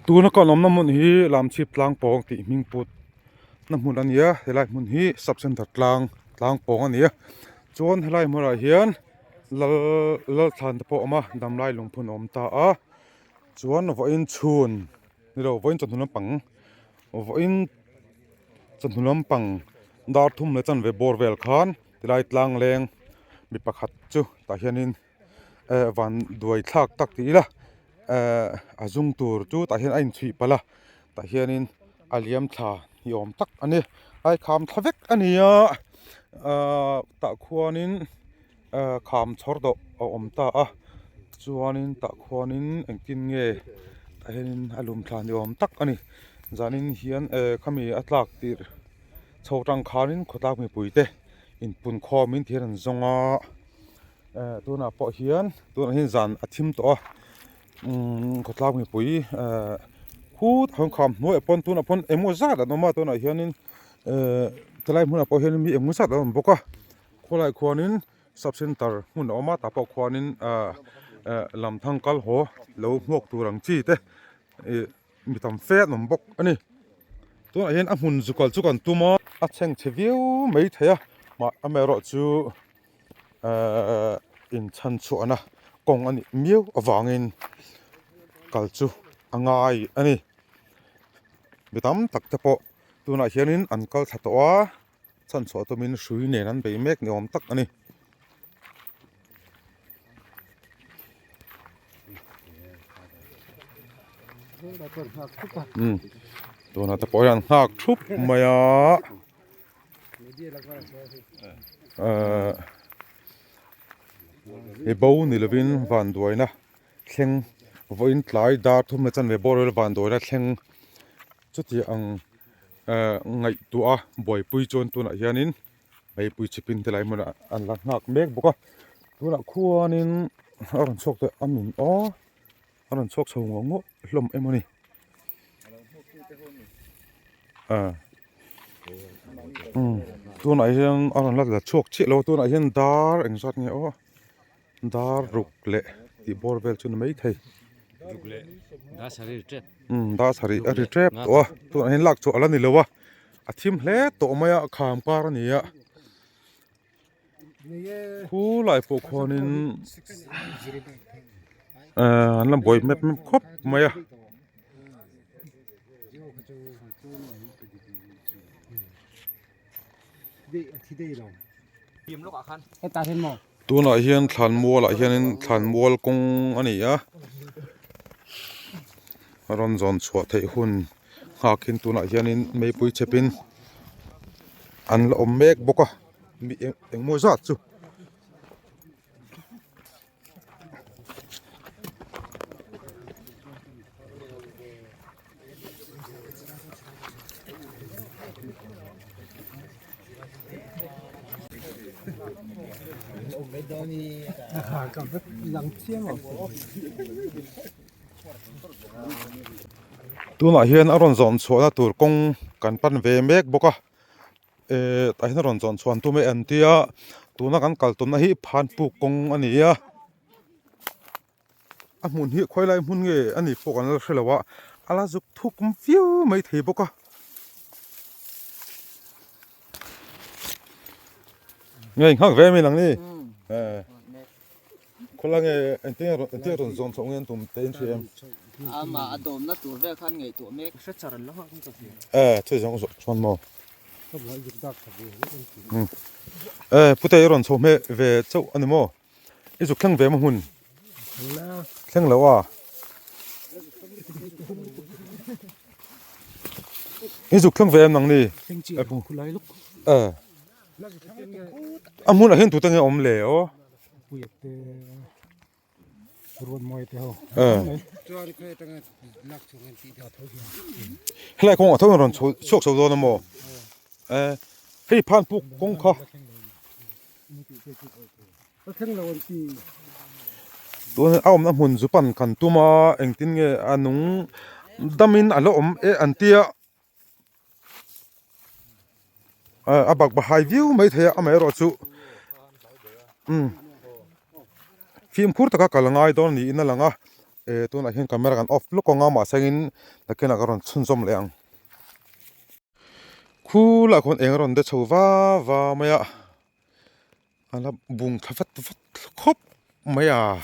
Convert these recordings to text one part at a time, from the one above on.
Tuna kan awmna hmun hi Lamchhip tlang pawng tih hming put na hmun a ni a helai hmun hi sub center tlang tlang pawng a ni a chuan helai hmunah hian lal lalthlan te pawh a awm a damlai lungphun a awm ta a chuan vawiin chhun ni lo vawiin chawhnu lampang vawiin chawhnu lampang dar thum leh chanve bawr vel khan tilai tlang leng mi pakhat chu tah hianin eh van duai thlak tak ti ila eh a zum tur chu tah hian a inchhuih palh a tah hianin a liam thla ni awm tak a ni a kham thla vek a ni a ahh tah khuanin ah kham chhawr dawh a awm ta a chuanin tah khuanin engtin nge tah hianin a lum thla ni awm tak a ni zanin hian eh khami a tlak tirh chho tang khanin khawtlak mipui te inpun khawmin thil an zawng a eh tunah pawh hian tunah hian zan a thim tawh a umm khawtlang mipui eh khut a kham hnuaiah pawn tunah pawn engmaw zat an awm a tunah hianin eh tilai hmunah pawh hian mi engmaw zat an awm bawk a khawlaiah khuanin sub center hmun a awm a tah pawh khuanin ah eh lamthang kal haw lo hmuak tur ang chi te ih mi tam fe an awm bawk a ni tunah hian a hmun zu kal chu kan tum a a chhengchhe viau mai thei a mah amaherawhchu. Ehh inchhan chhuahna kawng a nih miau avangin kal chu a ngai a ni mi tam tak te pawh tunah hianin an kal thla tawh a chhan chhuah tumin hrui nen an bei mek ni awm tak a ni. Tunah te pawh hian an nghak thup mai a. I bo ni lovin vanduaina thleng vawiin tlai dar thum leh chanve bawr vel vanduaina thleng chuti ang ehh ngaihtuah a buaipui chuan tunah hianin meipui chhipin ti lai hmunah an la nghak mek bawk a tunah khuanin a rawn chhuak tawh a min aw a rawn chhuak chho ngawh ngawh hlawm em a ni ah umm tunah hian a rawn la la chhuak chiah lo a tunah hian dar engzat nge aw dar ruk leh tih bawr vel chu ni maithei umm dar sarih a ri tep tawh a tunah hian lak chhuah a la ni lo a a thim hle tawh mai a kham kar a ni a. Khulai pawh khuanin ehh an la buai mep mep khawp mai a. Tunah hian thlanmual ah hianin thlanmual kawng a ni a a rawn zawn chhuah theih hun nghak in tunah hianin meipui chhepin an la awm mek bawk a. Mi eng engmaw zat chu. Tunah hian a rawn zawn chhuahna tur kawng kan pan ve mek bawk a. Ehh tah hian a rawn zawn chhuan tum e an tia tuna kan kal tumna hi phanpuk kawng a ni a a hmun hi khawi lai hmun nge a nih pawh kan la hre lo a a la zuk thuk viau mai thei bawk a. Nge nghak ve mai lang ni eh. Khawla nge engtin nge engtin nge rawn zawn chhoh nge an tum te in hria em? Amah a dawmna tur vel khan ngaihtuah mek. Hre char an la nghak ang ka hria. Eh chhui zawng zawh chuan maw? Eh pute i rawn chho hmeh ve chauh a ni maw? I zuk thleng ve maw hmun? Thleng lo a. I zuk thleng ve em nang ni? Eh. A hmunah hian tute nge awm le aw? Helai kawngah tho in rawn chho chhuak chho dawn a maw? Eh hei phan puk kawng kha. Tuna a awmna hmun chu pan kan tum a engtin nge a nung damin a la awm e an tia. A bak bahai viau mai thei a amaherawh chu umm fimkhur taka kal a ngai dawn niin a lang a. Eh tunah hian camera kan off lawk ang a mahsengin nakinah ka rawn chhunzawm leh ang. Khulaiah khuan eng a rawn de chho va va mai a, a la bung thla vat vat khawp mai a.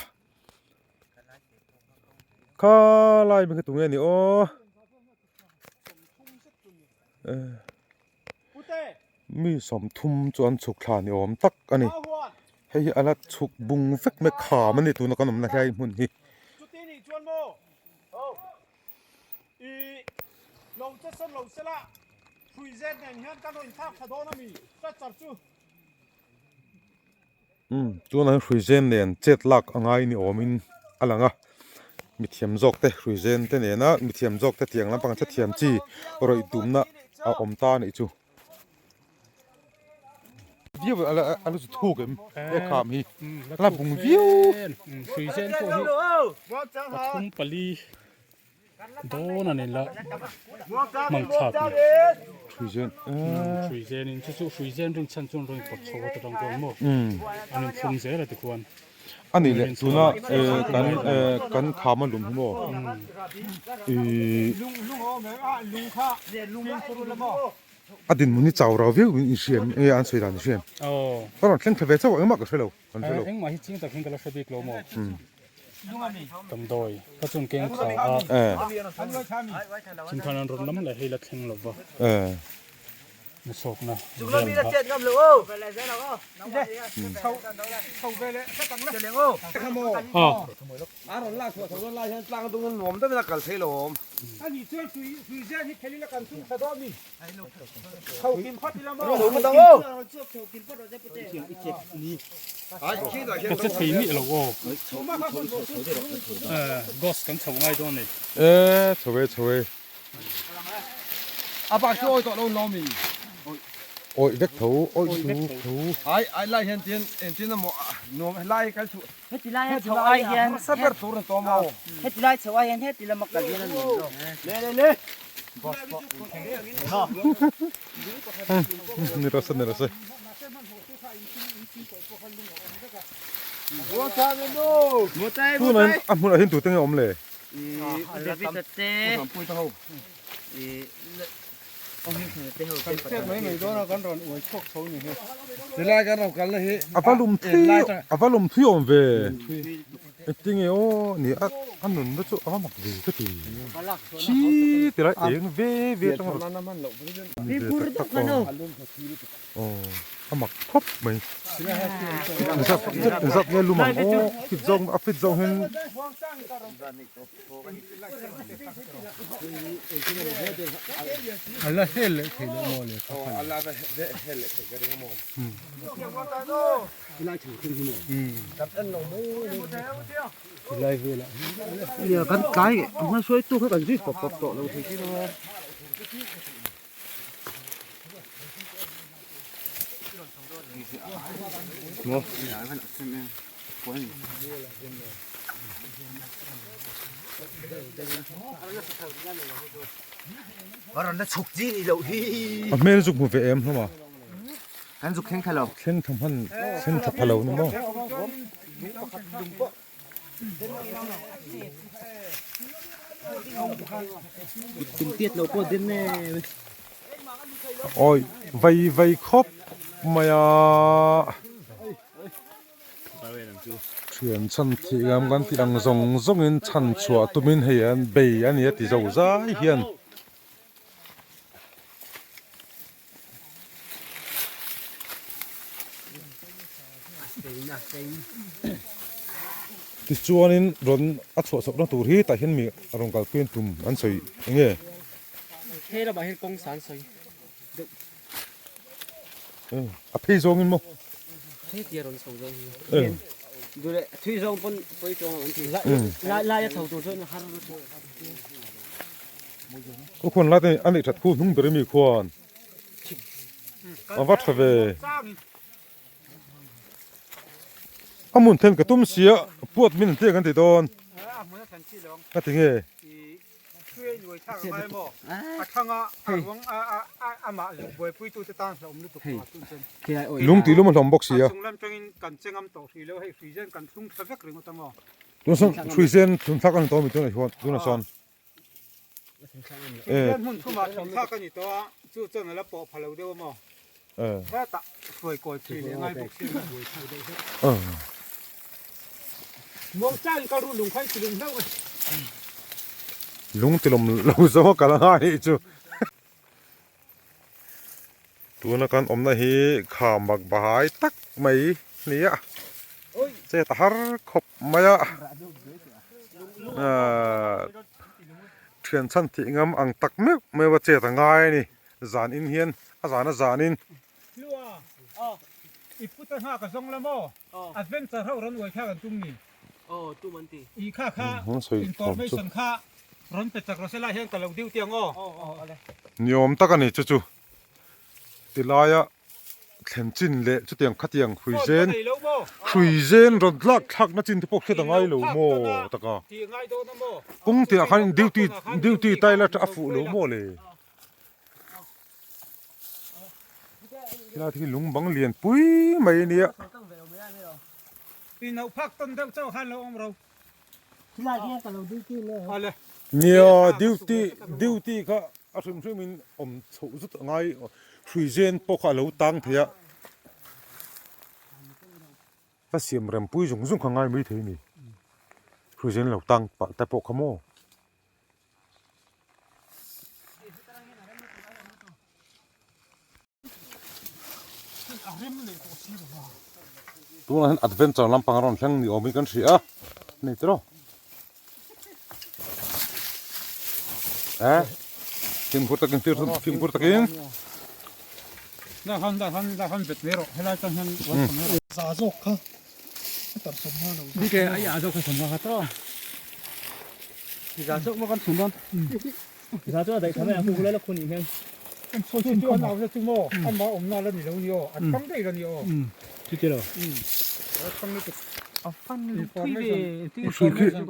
Khalai mi kha tunge ni aw. Mi 30 chu an chhuk thla ni awm tak a ni. Hei hi a la chhuk bung vek mai kham a ni tuna kan awmna helai hmun hi. Umm tunah hian hruizen nen chet lak a ngai ni awmin a lang a mithiam zawk te hruizen te nena mithiam zawk te tiang lampang hrethiam chi rawih tumna a awm ta a nih chu viau a la a la zu thuk em he kham hi a la bung viau hruizen pawh hi pathum pali Dawn a ni la hmang thlak ni. Hruizen Hruizen in chu chu hruizen rin chhan chuan rawn pawt chho a ta tang kual maw? An in thlum zel a ti khuan. A nih leh tuna kan kan kham a lum hi maw? A dinhmun hi chau rau viau in hria em? Enge an sawi dan i hria em? Ka rawn thleng thla ve chauh a engmah ka hre lo. Kan hre lo. Engmah hi ching tak hian ka la hre bik lo maw? Damdawi ka chun keng kha a. Chhun khan an rawn lam leh hei la thleng lo va. Na chhawkna vel kha. Ka che thei miah lo aw. Ghost kan chho ngai dawn ni. E chho e chho e. A bak chu awi tawh lo lo mi. Awi vek tho awi chu tho. Ai ai lai hian tin engtin emaw nuam helai kal chu. Heti lai a chho ai hian hmasa ber tur an tawm aw. Heti lai chho ai hian heti lama kal hian a nuam zawk. Le le le. Ni rawh se ni rawh se. Tunah hian a hmunah hian tute nge awm le? David a te. A va lum thui a va lum thui awm ve engtinge aw ni a a nunna chu a va mak ve ka ti khi ti lai eng ve ve atang a rawn tak tak aw aw a mak khawp mai zat zat nge lum ang aw fit zawng a fit zawng hian. A la hel leh thei lo maw le kha kha le. Tilai velah hian Kan tlai a hma hruaitu kha kan zui pawp pawp tawh lo thei si lo a. A hmel zuk hmu ve em hlawm a? Kan zuk thleng thla lo. Thleng thla hman thleng thla pha lo ni maw? Tum tiat lo pawh den e. Awi vai vai khawp mai a. Thian chhan thih ngam kan tih ang zawng zawngin chhan chhuah tumin hei an bei a ni a ti zo zai hian. Tichuanin rawn a chhuah chhohna tur hi tah hian mi rawn kalpui an tum an sawi eng nge? He lamah hian kawng san sawi deuh. A phei zawngin maw? Hei tia rawn chho zawng hi. Dule thui zawng pawn pawi chuang lo an ti. Lai a chho tur chuan har lutuk. Ka khuan lai te a neih that khu hnung ber ami khuan a va tha ve. A hmun then ka tum sia puat min an tia kan ti dawn. Ka ti nge. Lung tih lum a hlawm bawk si a. Tun sawn hrui zen thun thlak a ni tawh a mi tunah hian tunah sawn e hmun thumah thun thlak a ni tawh a chu chuan a la pawh pha lo deuh a maw hetah hruai kawi thei leh ngai bawk sia a buai thlak deuh hlek muangchang ka ru lung khan silung hlauh a lung tilawm lo zawng a kal a ngai anih chu. Tuna kan awmna hi khamak bahai tak mai a ni a, chet a har khawp mai a, ahh thian chhan thih ngam ang tak meuh meuh a chet a ngai a ni, zan in hian a zan a zan in. Ni awm tak a ni chu chu ti laia thlen chin leh chutiang khatiang hrui zen hrui zen rawn tlak thlakna chin te pawh hriat a ngai lo maw taka kawng tinah khan duty duty tai la a fuh lo maw le. Helai te hi lung bang lian pui mai a nia. Nia duty duty kha a hrim hrim in awm chhoh zut a ngai hrui zen pawh kha a lo tang thei a. Ka siam rem pui zung zung kha ngai mai thei a ni. Hrui zen lo tang palh te pawh kha maw. Tunah hian adventure lampang a rawn thleng ni awmin kan hria a ni tiraw eh fimkhur takin fimkhur takin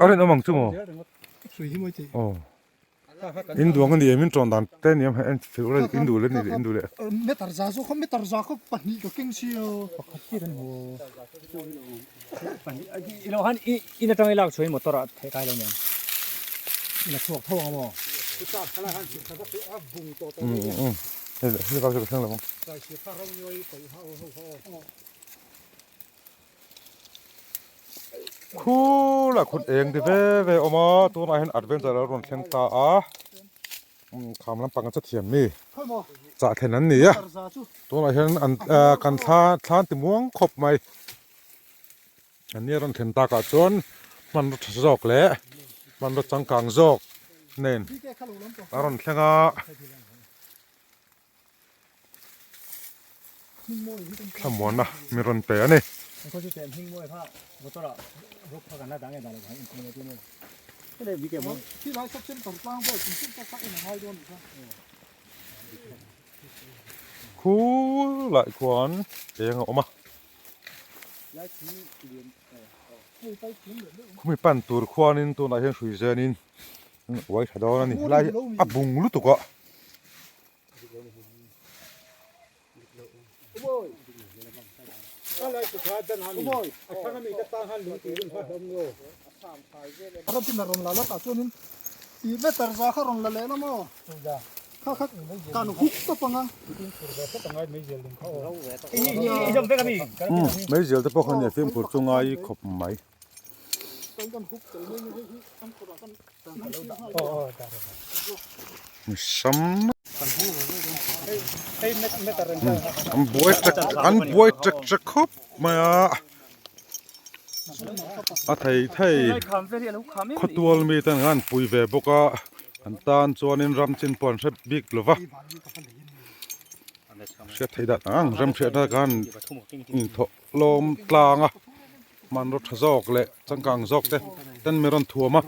A rinawm ang chu maw? Aw. In duang a ni em in tawn dan te ni em hei en fir ula in duh leh ni leh in duh leh. Meter za zawk kha meter za kha pahnih ka keng si a pakhat hi kan haw. I lo han i in atang i lak chhuah in motor ah theih kai lo nen in a chhuak tho ang maw. Hei hei ka thleng lo ang. Khul a khut eng ti ve ve a awm a tunah hian adventure a rawn thleng ta a kham lampang a che thiam mi chah thlen an ni a tunah hian an ah kan thla thlan ti muang khawp mai an ni a rawn thlen takah chuan hmanraw tha zawk leh hmanraw changkang zawk nen a rawn thleng a. Thlamuanna mi rawn pe a ni. Khu lai khuan eng a awm a. Khumi pan tur khuanin tunah hian hrui zenin uai tha dawn a ni. Helai hi a bung lutuk a. Meizial te pawh kha nia fimkhur chu ngai khawp mai. Sam an buai ṭek an buai ṭek ṭek khawp mai a a thei thei khawtual mi ten an pui ve bawk a an tan chuanin ram chin pawh an hre bik lo va hriat theih dan ang rem hriatna khan inthawh hlawm tlang a. Hmanraw tha zawk leh changkang zawk te ten mi rawn thuam a.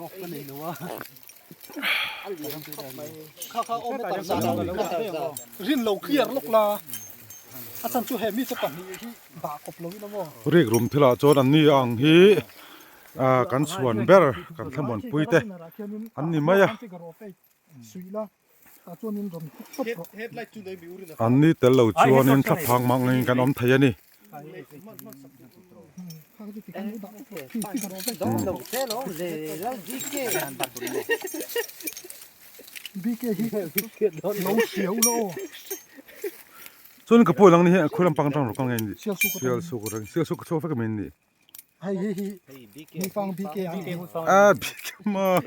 Rik rum thil ah chuan an ni ang hi ah kan chhuan ber kan thlamuanpui te an ni mai a. An ni tel lo chuanin thlaphang mang angin kan awm thei a ni. Chuan ka pawi lang ni hi khawi lampang atang rawh ka nge ni sialsuk atang sialsuk ka chhuak vek a mai ni. Hei hi hi Hmuifang BK a ni. A BK maw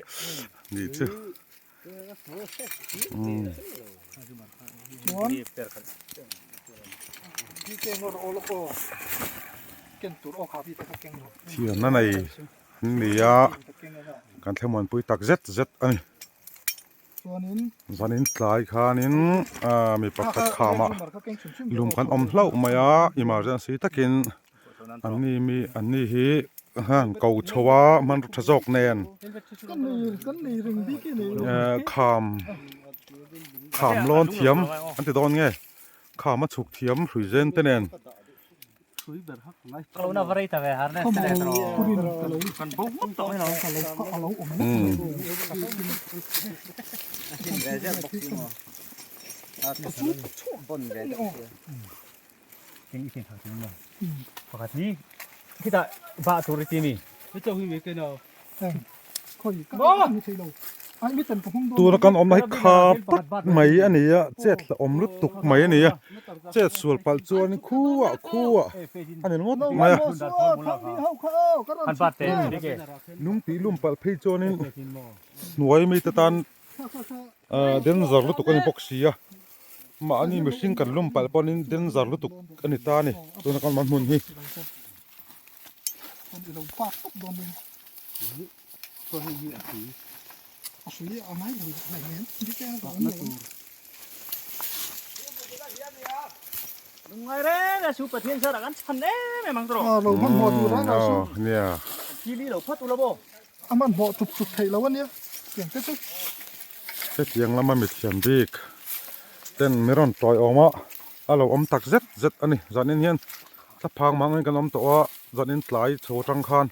ni chu. Chuan BK ngawr aw lawk aw ken tur aw kha bi te kha keng rawh. Thianna nei an ni a kan thlamuanpui tak zet zet a ni. Zanin tlai khanin mi pakhat khamah lung kan awm hlauh mai a emergency takin anni mi anni hi han ko chho a hmanraw tha zawk nen kham kham lawn thiam an ti dawn nge kham a chhuk thiam hrui zen te nen. Tuna kan awmna hi kha put mai a ni a, chet hlauhawm awm lutuk mai a ni a, chet sual palh chuan khuah khuah a ni ngawt mai a, lung tih lum palh phei chuanin hnuai mite tan danger lutuk a ni bawk si a, mahni mihring kan lum palh pawhin danger lutuk a ni ta a ni tuna kan awmna hmun hi. Hetiang lama mithiam bik ten mi rawn tawi awm a a lo awm tak zet zet a ni zanin hian thlaphang mangin kan awm tawh a zanin tlai chho atang khan.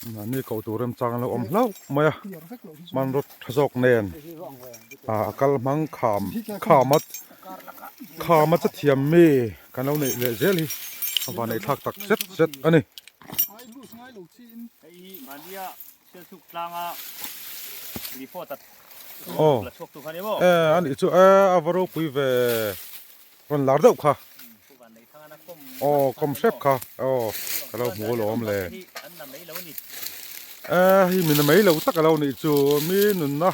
Mahni koh tur remchang an lo awm hlauh mai a, hmanraw tha zawk nen ah a kal hmang kham kham a kham a chathiam mi kan lo neih leh zel hi a van neih thlak tak zet zet a ni. Aw e a nih chu e a va ropui ve rawn lar deuh kha. Aw kawm hrep kha aw ka lo hmu alawm le eh hei mi na mai lo tak alo nih chu mi nunna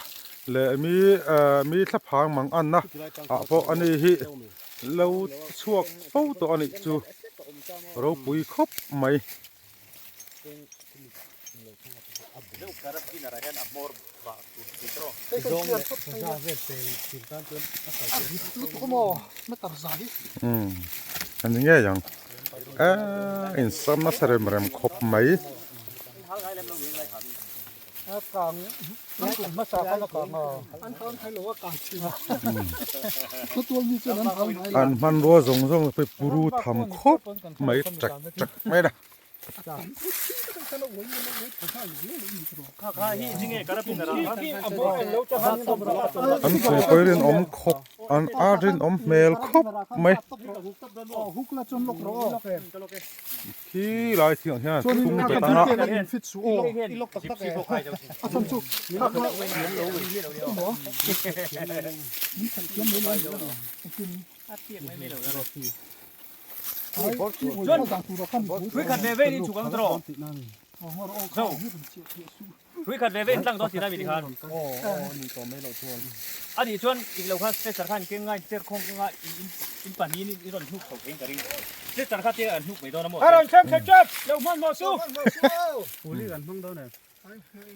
leh mi eh mi thlaphang mang anna ah pawh ani hi lo chhuak fo tawh anih chu ropui khawp mai. Umm a ni ngei ang eee insam nasa rem rem khawp mai. An hmanrua zawng zawng te puru tham khawp mai ṭek ṭek mai a. An thupui rinawm khawp an a rinawm hmel khawp mai khi lai thingah hian a thlung bet ang a.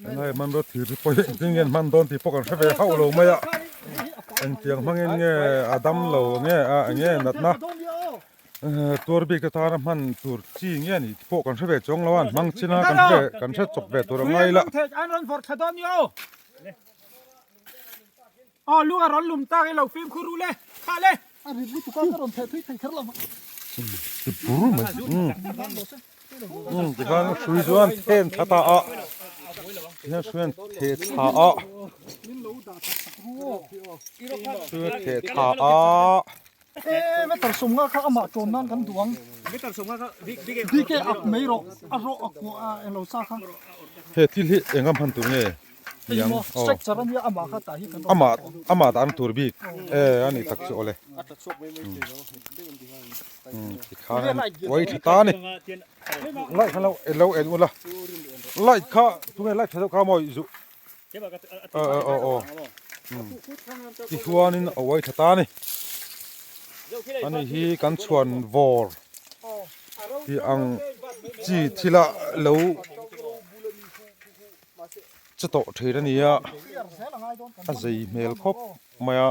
Helai hmanraw thir hi pawh hi engtin nge an hman dawn tih pawh kan hre ve hauh lo mai a, engtiang hmangin nge a dam lo nge a enge natna tuar bik te tana hman tur chi nge anih tih pawh kan hre ve chuang lo a, an hmang chin a kan hre kan hre chawp ve tur a ngai la. Ti bur mai umm tikhan hrui chuan then thla ta a tikhian hrui an theh thla a hrui a theh thla a. BK ak mai rawh a rawh a kuah a englo sa kha. He thil hi enga hman tur nge niang aw. Structure ania amah kha tah hi kan Amah amah dan tur bik e ani tak chu awle. Tikhan uai tha ta ani. Light kha lo lo en ula. Light kha tunge light tha deuh kha maw zu Aw aw aw tichuanin a uai tha ta a ni ani hi kan chhuan vawr tih ang chi thila lo che tawh thin a ni a a zei hmel khawp mai a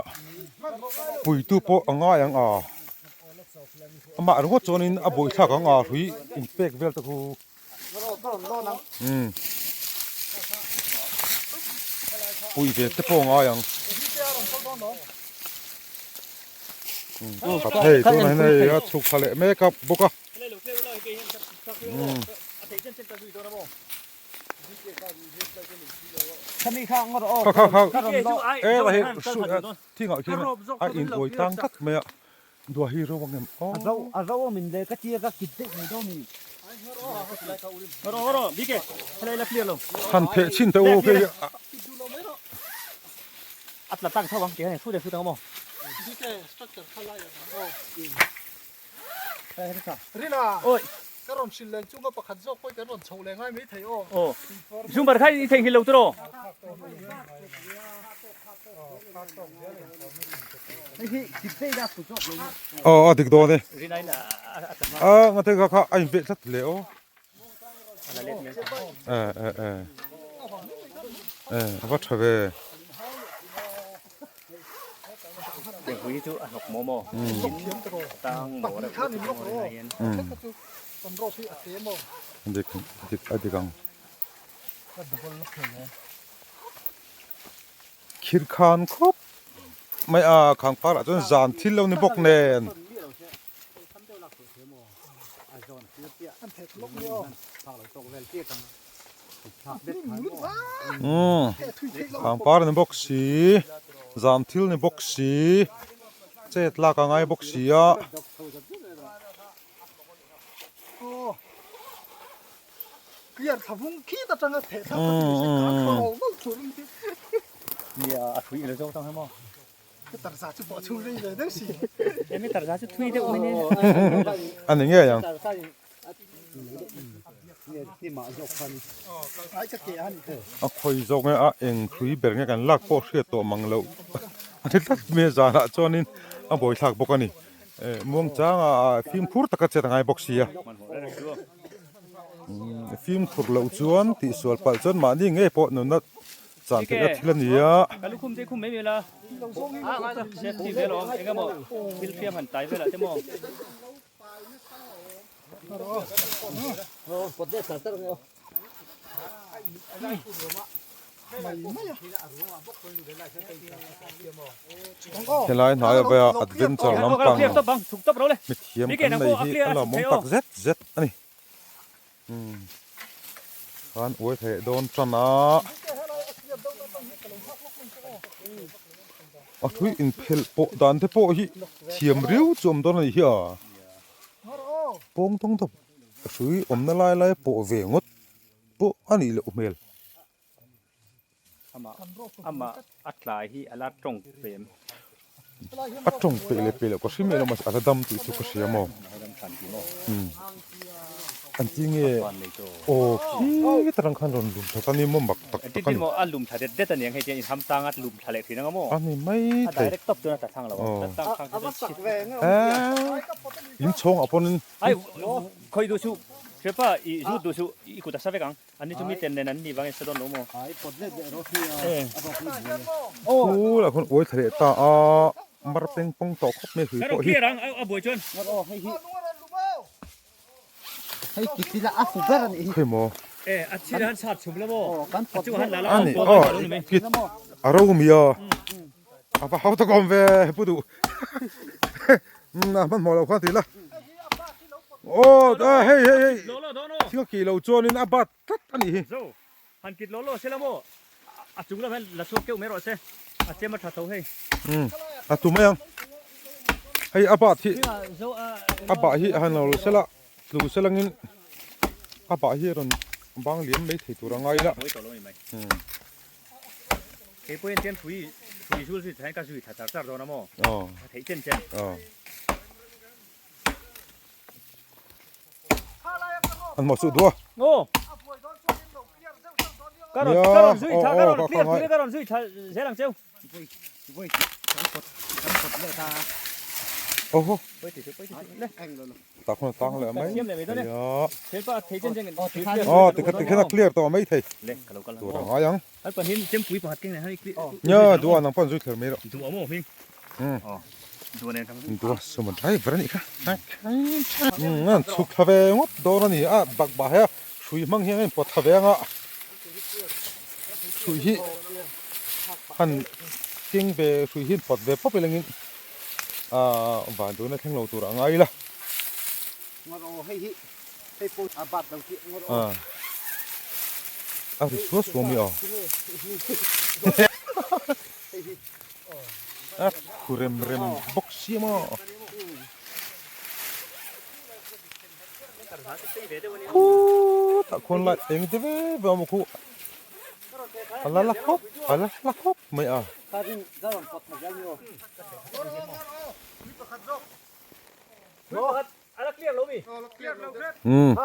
puitu pawh a ngai ang a amah ringawt chuanin a buaithlak ang a hrui inpek vel te khu. Umm pui ve te pawh ngai ang umm khat hei tunah hian hei a chhuk thla leh mek a bawk a umm. Kha kha kha e hei thingah khian a in uai tlang tlat mai a. Dua hi ro ang em aw. A ro a ro min le ka tia ka kit daih mai dawn ni. Ro ro bike helai la clear lo. Han pheh chhin teh u khi. A tla tang tho ang ti hei thu de thu tang maw. Bike structure kha lai ang aw. Rina. Oi. Ka rawn hrilh leng chunga pakhat zawk pawh kan rawn chhoh leh ngai mai thei aw. Aw. Zumbar kha i theihnghilh lo tiraw. Aw a dik dawn e. A ngate kha kha a inpeh tlat le aw. E e e. E a va tha ve. Dik dik a dik ang. Khir khan khawp mai a khang parah chuan zan thil lo ni bawk nen. Umm khang par ni bawk si zan thil ni bawk si chet lak a ngai bawk si a. Clear thla vung khit atanga theh thlak kha chu nise ka kha ro ro tur an ti. Nia a thui ilo zawk tang hemaw. Ka tarza chu pawh chhung rei ve deuh si. Emi tarza chu thui deuh mai ni. A ni ngei ang. A khawi zawk nge a eng hrui ber nge kan lak pawh hriat tawh mang loh. A ni tlat mai a zanah chuanin a buaithlak bawk a ni. Muangchanga fimkhur taka chet a ngai bawk sia. Fimkhur loh chuan tihsual palh chuan mahni ngei pawh nunna chan theihna thil a ni a. Ka lukhum te khum mai mai la safety vel awm eng emaw thil hriam han tai velah te maw. Helai hnaia vaia adventure lampang mithiam kan nei hi a lawmawm tak zet zet a ni. Umm khan uai theih dawn tan a a thui inphelh pawh dan te pawh hi thiam riau chu awm dawn a nih hi a pawng tawng tawp a hrui awmna lai lai pawh ve ngawt pawh a nih loh hmel. Amah a tlai hi a la tawng pem. A tawng peh leh peh loh ka hre miah lo mahse a la dam tih chu ka hria maw. Umm an ti nge aw khi tarang khan rawn lum that a ni maw mak tak tak a ni. A lum tha det det a niang hei tiang inham tanga lum tha leh thin anga maw. A ni mai thei. A direct tawp chuan a tla thlang lo ang. Eee inchhawngah pawhin. Ai khawi duh suh hrepa i zut duh suh i kut a sa vek ang. An ni chu mi ten nen an nih vangin sa dawn lo maw? Phul ah khawn uai thla leh ta a, mar peng pawng tawh khawp mai hrui pawh hi. Khawi maw? A ni aw kit a ro mi a, a va hau tak awm ve pu duh hmanhmawh loh khan ti la. Aw a hei hei hei thil a kih loh chuanin a bat tlat a nih hi. Zo han kit law law se la maw a chung lam hian la chhuak keuh mai rawh se a chem a tha tho hei. Umm a tu mai ang. Hei a bat hi a bah hi han lo sela tlu selangin a bah hi a rawn bang liam mai thei tur a ngai la. Kei pawhin chuan hrui hrui zul zui thain ka zui thla char char dawn a maw? A theih chen chen. An mawh suh duh a. Aw. Ka rawn ka rawn zui thla ka rawn clear turin ka rawn zui thla zel ang cheu. Oho. Tak hun tang leh mai. Aw tikha tikhan a clear tawh mai thei. Tur a ngai ang. Nia duh a nang pawn zui thler mai rawh. Duh a sumo driver a nih kha. An chhuk thla ve ngawt dawn a ni a bakbah he hrui hmang hian a inpawt thla ve ang a. Hrui hi han keng ve hrui hi pawt ve pawp ilangin ahh van tuna thleng lo tur a ngai ila. Ahh a ri suau suau mai aw a khu rem rem bawk sia maw. Khutah khuan light eng te ve ve a awm a khu a la la khawp a la la khawp mai a. Umm.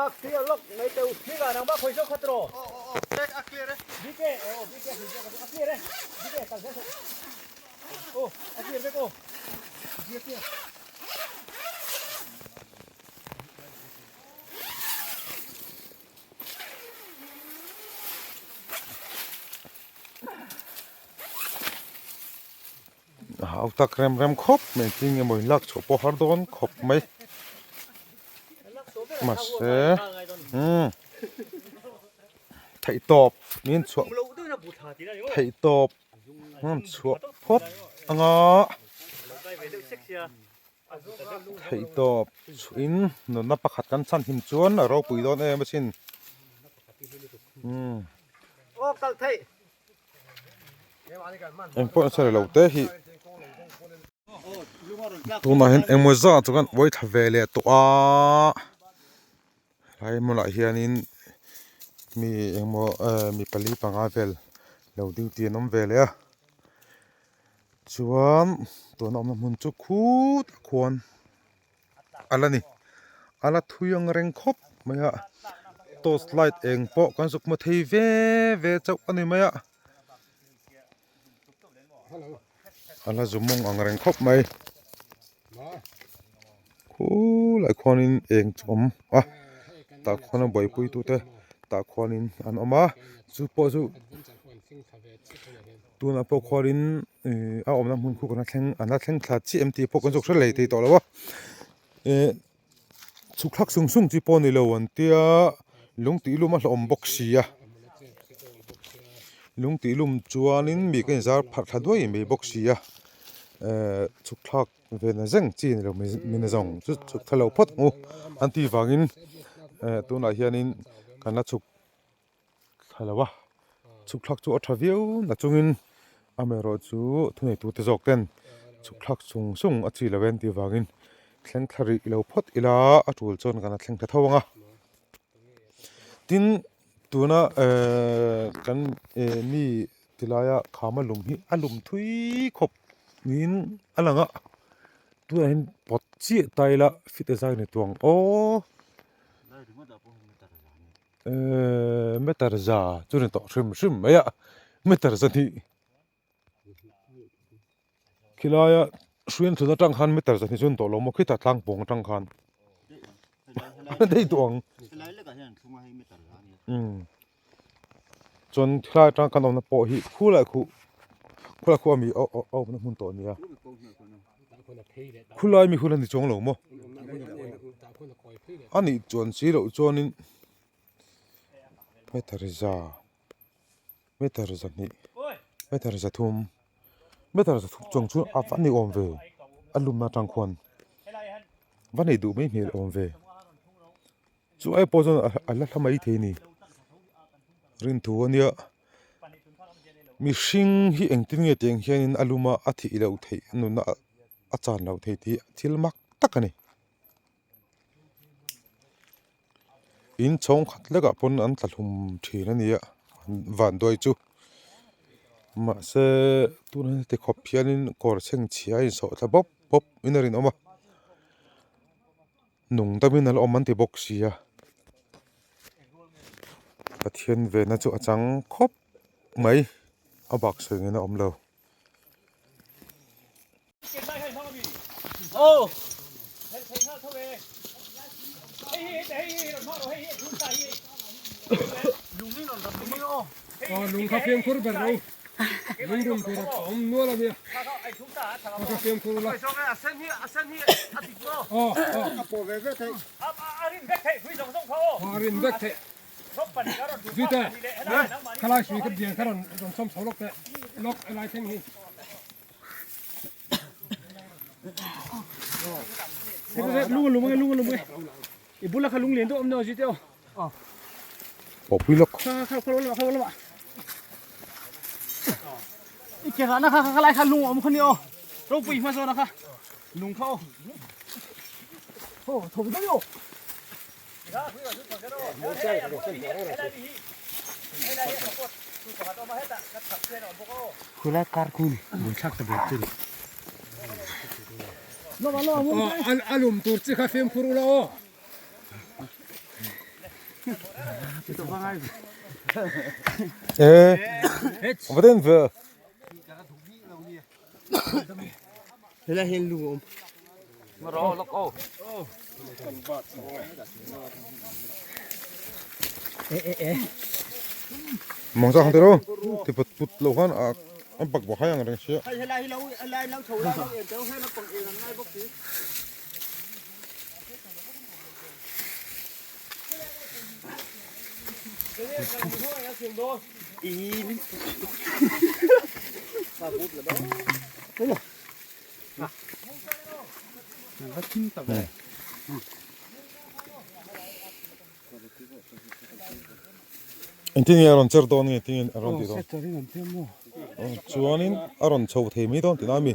Hau tak rem rem khawp mai tin emaw in lak chhuah pawh har dawn khawp mai mahse umm theih tawp min chhuah theih tawp hmun chhuah phawt anga. Theih tawp chhuin nunna pakhat kan chhan him chuan a ropui dawn em asin. Umm. Eng pawh nasa lo te hi. Tunah hian engmaw zat chu kan uai thla ve leh tawh a. Helai hmunah hianin mi engmaw eh mi pali panga vel lo duty an awm ve leh a. Chuan tuna awmna hmun chu khutah khuan a la ni a la thui ang reng khawp mai a torch light eng pawh kan zuk hmu thei ve ve chauh a ni mai a a la zu mawng ang reng khawp mai khulai khuanin eng chu awm a tah khuan a buaipui tute tah khuanin an awm a chu pawh chu. Tunah pawh khuanin ihh a awmna hmun khu kan la thleng an la thleng thla chiah em tih pawh kan zawk hre lei thei tawh lo a ihh chhuk thlak sung sung chi pawh a ni lo an tia lung tih lum a hlauhawm bawk si a lung tih lum chuanin mi ka inzar pharh thla duai mai bawk si a ehh chhuk thlak ve na zeng chi a ni lo mi na zawng chu chhuk thla lo phawt ang u an tih vangin ehh tunah hianin kan la chhuk. Thla lo a, chhuk thlak chu a tha viau na chungin amaherawh chu thuneitute zawk ten chhuk thlak sung sung a chi lo e an tih vangin thleng thla rih lo phawt ila a tul chuan kan la thleng thla tho ang a. Tin, tuna ehh kan ehh mi tilaia khama lum hi a lum thui khawp niin a lang a, tunah hian pawt chiah ta ila fit a zai ni tuang aw. Eee meter za chu ni tawh hrim hrim mai a meter za hnih khilaia hruian thun atang khan meter za hnih chu an tawh lo maw khitah tlang pawng atang khan a daih duh ang umm chuan khilai atang kan awmna pawh hi khulai khuh khulai khuh ami a awmna hmun tawh a nia khulai mi hun a ni chuang lo maw a nih chuan si loh chuanin meter za meter zahnih meter zathum meter zathum chuang chu a va ni awm ve a lumna atang khuan va nei duh mai hmel awm ve chu ai pawh chuan a la hla mai thei a ni rinthu ania mihring hi engtin nge tiang hianin a luma a thih loh theih nunna. a chan loh theih tih thil mak tak a ni. In chhawng khat lekah pawn an tla hlum thin a ni a vanduai chu mahse tunah hian tikhawp hianin kawr chhengchhia a insawh thla bawp bawp in a rinawm a nung damin a la awm an ti bawk si a Pathian vena chu a chang khawp mai a bak sawi ngei na awm lo. Pawhpui lawk. E va den ve. Mong chang te ro ti put put lo khan a an pak bawk hai ang reng sia. Engtin nge a rawn cher dawn nge engtin nge a rawn tih dawn chuanin a rawn chho thei mai dawn tihna a mi.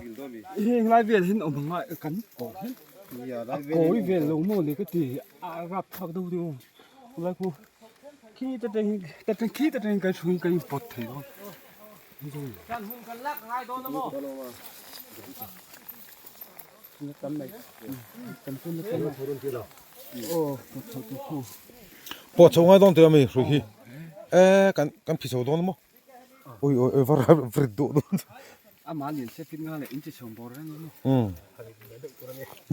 Heng lai vel hian awm ang a kan kawh hian a kawi vel lo maw le ka ti a rap thlak deuh deuh a lai khu khi ta teng ta teng khi ta teng kan chhung kan pawt thei dawn. Pawh chho ngai dawn tih ami hrui hi e kan kan phi chho dawn maw ui ui ui va rit duh dawn um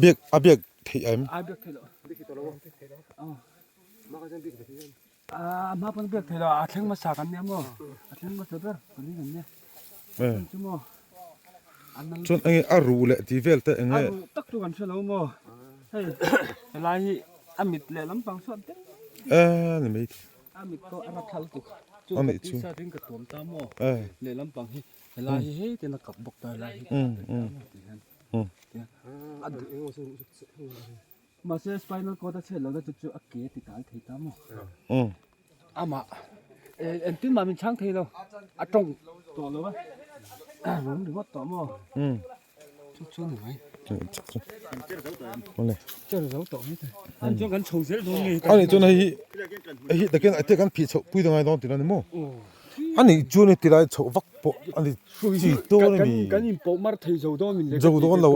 biak a biak theih em. A hma pawn biak theih lo a thleng hmasa kan nia maw a thleng hmasa ber pali kan nia chu maw chuan enge a ruh leh tih vel te enge a ruh tak chu kan hre lo maw hei helai hi a mit leh lampang sawn te e ni mai a mit pawh a rathal tuk chu a nih chu tisa tin ka tuam ta maw leh lampang hi helai hi hei ten a kap bawk ta helai hi Mahse spinal cord a chhiat lohna chu chu a ke ti tal thei ta maw? Amah engtin mah min chhang thei lo, a tawng tawh lo a, rum ringawt tawh maw? Chu chu ni mai. Cher zo tawh mai thei. Ani chuan kan chho zel dawn nge? Ani chuan hei hi hei hi takin ate kan phih chhoh pui dangai dawn tihna ni maw? Ani chuan heti lai chhoh vak pawh ani chi dawn a ni. Kan inpawh mar thei zo dawn min le. Zo dawn lo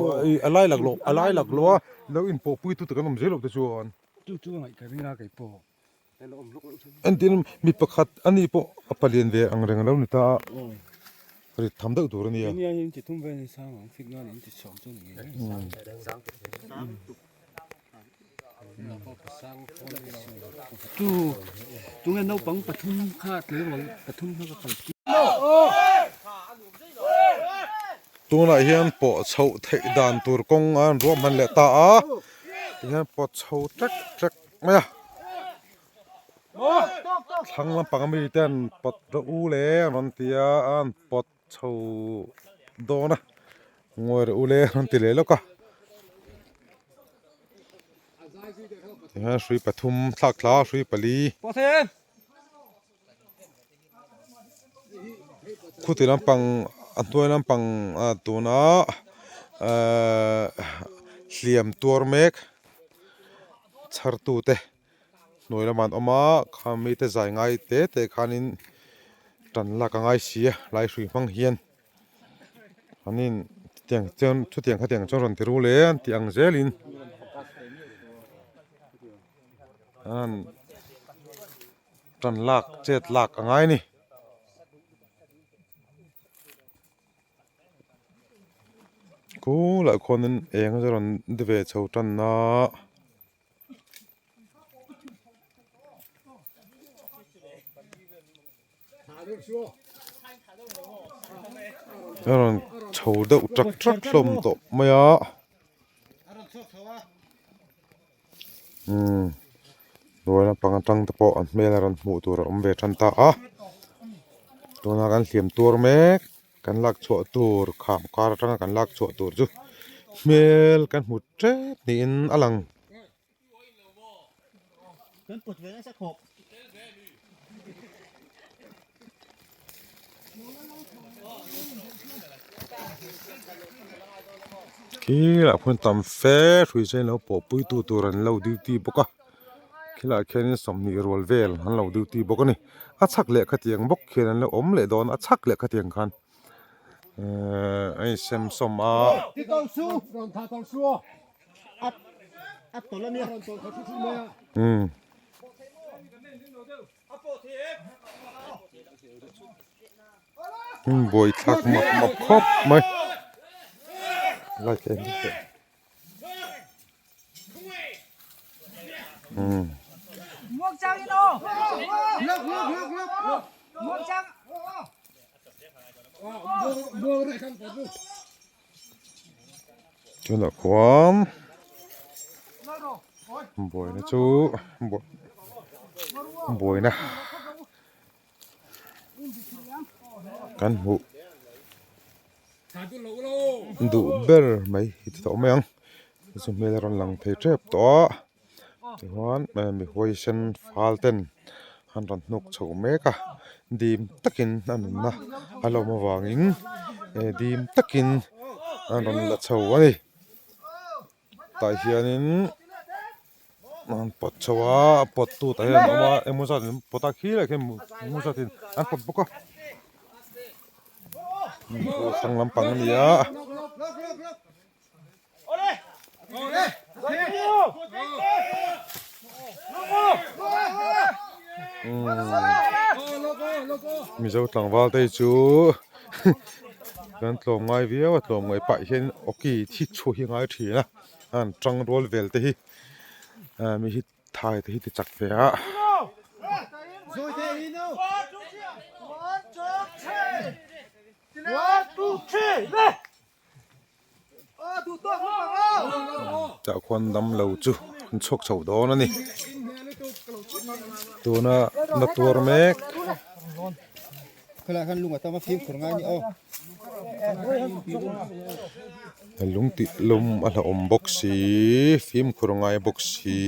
a lai lak lo a lai lak lo a lo inpawh pui tu te kan awm zel lo te chuan. Chu chu a ngaih ka ring a kei pawh. Entir mi pakhat ani pawh a palian ve ang reng a lo ni ta a rit tham deuh tur a nia. Nia hi inti thum vel in sang ang fik nan inti chhawm chu ni ngei ngei. Tu tunge naupang pathum kha tleirawl pathum kha ka kal tir. Tunah hian pawh chhoh theih dan tur kawng a an ruahman leh ta a tihian pawt chho ṭek ṭek mai a thlang lampang ami te an pawt rawh u le an rawn ti a an pawt chho dawn a ngawi rawh u le an rawn ti leh lawk a tihian hrui pathum thlak thla hrui pali. Khuti lampang a hnuai lampang ah tuna. Ahh hliam tuar mek chhar tute hnuai lamah an awm a kha mite zai ngai te te khanin tan lak a ngai si a lai hrui hmang hian anin tiang chuan chutiang khatiang chuan rawn ti ru leh an tih ang zelin an tan lak chet lak a ngai a ni. Khulaiah khuanin eng a rawn de ve chho tan a. A rawn chho deuh ṭak ṭak hlawm tawh mai a. Umm hnuai lampang atang te pawh an hmel a rawn hmuh tur a awm ve tan ta a tuna kan hliam tuar mek kan lak chhuah tur kham kar atanga kan lak chhuah tur chu hmel kan hmu tep niin a lang. Khilaiah khuan tam fe hrui sen lo pawh pui tu tur an lo duty bawk a khilaiah khianin 20 rual vel an lo duty bawk a ni a chhak leh khatiang bawk khian an lo awm leh dawn a chhak leh khatiang khan ehh a insem sawm a. Umm. Buai thlak map map khawp mai light en teh umm. Tunah khuan buaina chu buaina kan hmuh duh ber mai hi ti tawh mai ang chu hmel a rawn lang thei tep tawh a tichuan mi huaisen fal ten an rawn hnuk chho mek a dim takin a nunna a lawm avangin dim takin an rawn la chho a ni tah hianin an pawt chho a a pawt tu tah hian an awm a engemaw zat in pawt a khilaiah khian engemaw zat in an pawt bawk a thlang lampang a ni a. Mizo tlangval te hi chu kan tlawm ngai viau a tlawm ngaih pah hian awki thi chhuah hi a ngai thin a an tang rual vel te hi mi hi thai te hi ti chak ve a. Tah khuan dam lo chu an chhuak chho dawn a ni tuna na tuar mek. Lung tih lum a hlauhawm bawk si fimkhur ngai bawk si.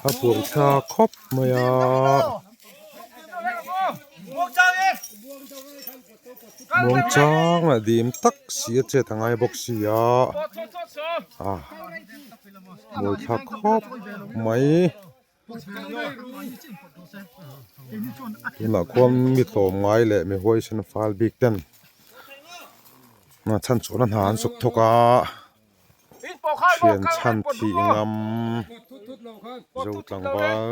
A buai tha khawp mai a. Muangchang leh dim tak si a chet a ngai bawk si a a buai tha khawp mai. Tunah khuan mi tlawm ngai leh mi huaisen fal bik ten chhan chhuahna hna an suk thawk a thian chhan thih ngam zo tlangval.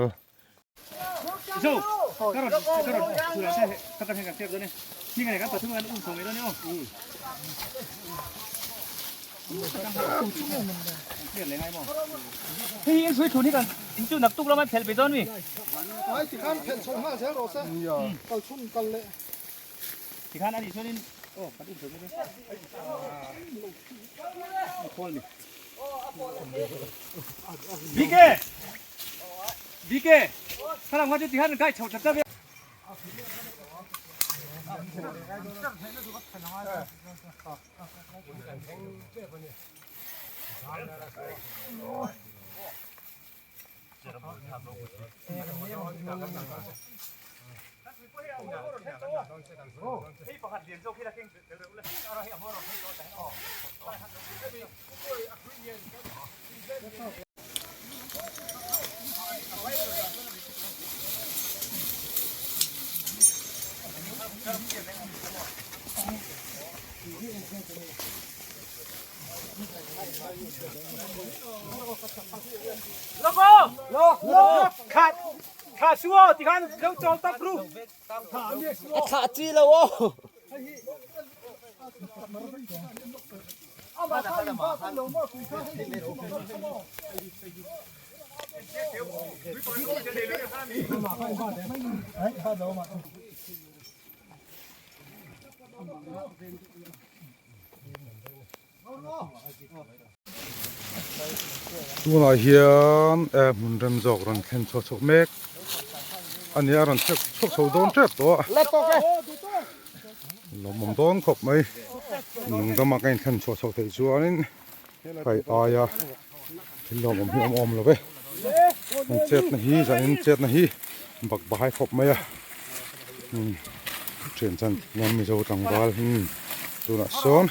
A thlah chi lo aw. Tunah hian eh hmun rem zawk rawn thlen chhuah chhoh mek a ni a rawn chhek chhuak chho dawn tep tawh a lawmawm dawn khawp mai nung dama ka inthlen chhuah chhoh theih chuanin hei aia thil lawmawm hi a awm awm lo ve an chetna hi zanin chetna hi bak bahai khawp mai a thian chan hian mizo tlangval tunah sawn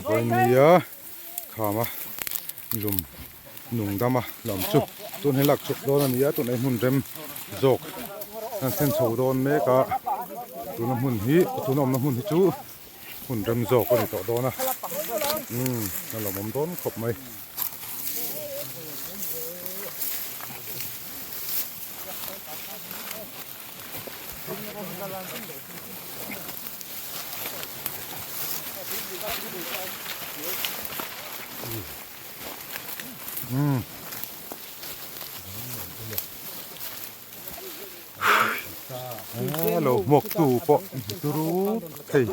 vawinia khama lum nung dama lam chu tun hi lak chhuk dawn a ni a tuna hmun rem zawk an thlen chho dawn mek a tuna hmun hi tuna awmna hmun hi chu hmun rem zawk a ni tawh dawn a umm a lawmawm dawn khawp mai. Umm lo hmuak tu pawh turu thei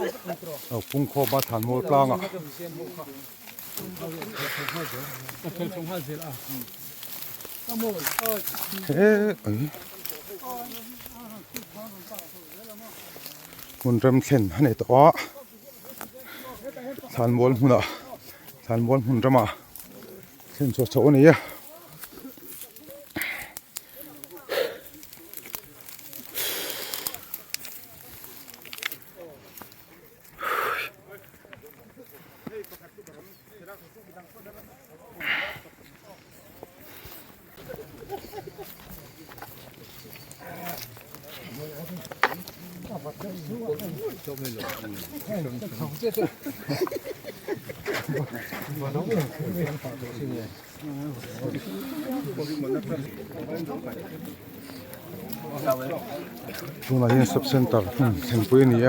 lo pung khawm a thlan mawl tlang ah. Hmun rem thlen a ni tawh a thlanmual hmunah thlanmual hmun ramah thlen chhuah chhoh a ni a. Tunah hian sub center hmun thlenpui a ni a.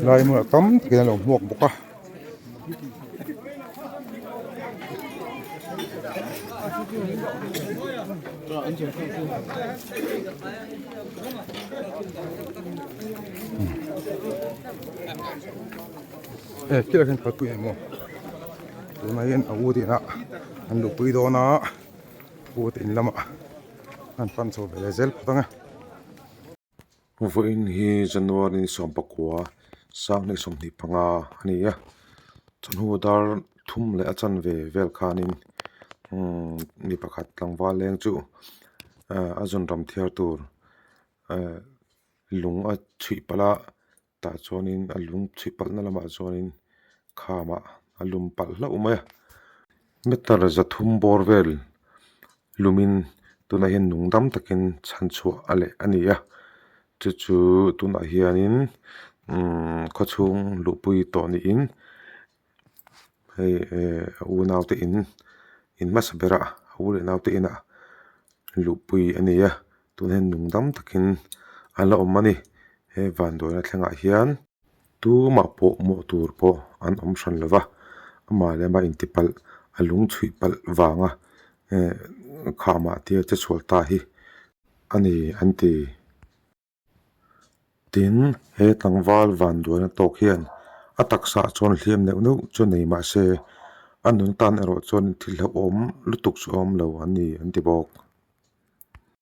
Lai hmunah tam takin an lo hmuak bawk a. Eh kila hian kalpui a ni maw tunah hian a u te inah an luhpui dawn a u te in lamah an pan chho ve leh zel phawt ang e. Vawiin hi January ni 19 2025 a ni a chawhnu dar thum leh a chanve vel khanin umm mi pakhat tlangval leng chu ah a zun ram thiar tur ah lung a chhuih palh a tah chuanin a lung chhuih palh na lamah chuanin khamah a lum palh hlauh mai a meter zathum bawr vel lumin tunah hian nung dam takin chhan chhuah a leh a ni a chu chu tunah hianin umm khawchhung luhpui tawh niin hei eh a unau te in in hmasa berah a u leh naute inah luhpui a ni a tunah hian nung dam takin a la awm a ni he vanduaina thlengah hian. Tumah pawh hmuh tur pawh an awm hran lo va. Amah leh amah inti palh a lung chhuih palh vanga eh khamah te che chhual ta hi a ni an ti. Tin, he tlangval vanduaina tawk hian a taksa ah chuan hliam neuh neuh chu nei mah se a nun tan erawh chuan thil hlauhawm lutuk chu a awm lo a ni an ti bawk.